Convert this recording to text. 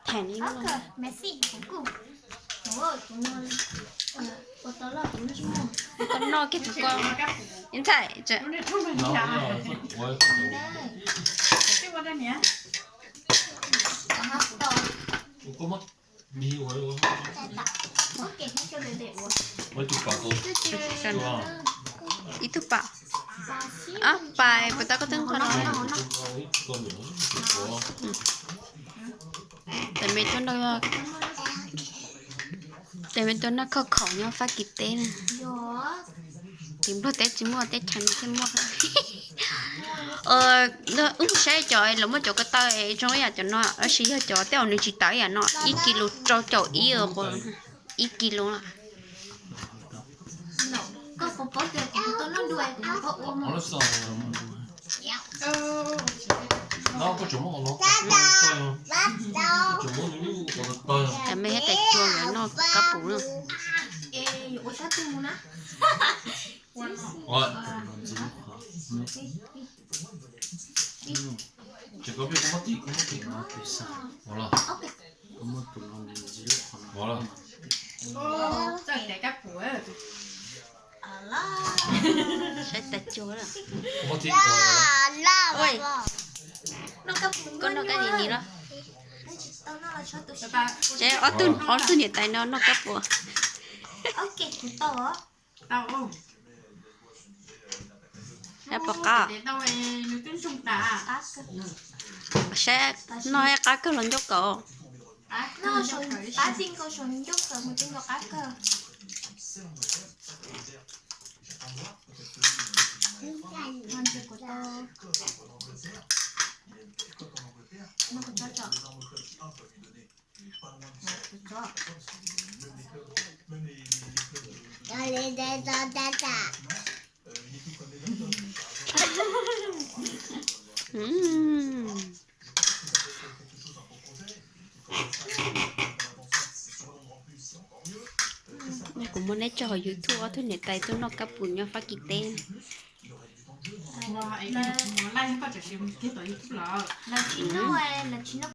Thaiv li no. Koj noj kiag tus ko. Ib ntxhais. Ib tug pam. Pais puas tau koj twb nqa los. Tes me tuaj noj, tes me tuaj noj khoom khoom nyob Fab Kis teb na. Tim Nplog teb tsis muaj, teb chaws no thiaj muaj. Wb saib cov lawv muaj cov ko taw zoo yam cov no, tab sis yog cov tej uas nws tsis tawv yam no ib kis lus rau caum ib, ib kis lus. Cov me thiab tais cua yuav noj kab pum na. Saib tais cua lawm. Koj noj kab li ni los? Saib ob tug niam tais no noj kab pum. Saib puas qab? Saib noj qab kawg los ncauj kaus. Kuv muab neb tso hauv YouTube ob tug niam tais tuaj noj kab pum nyob Fab Kis teb.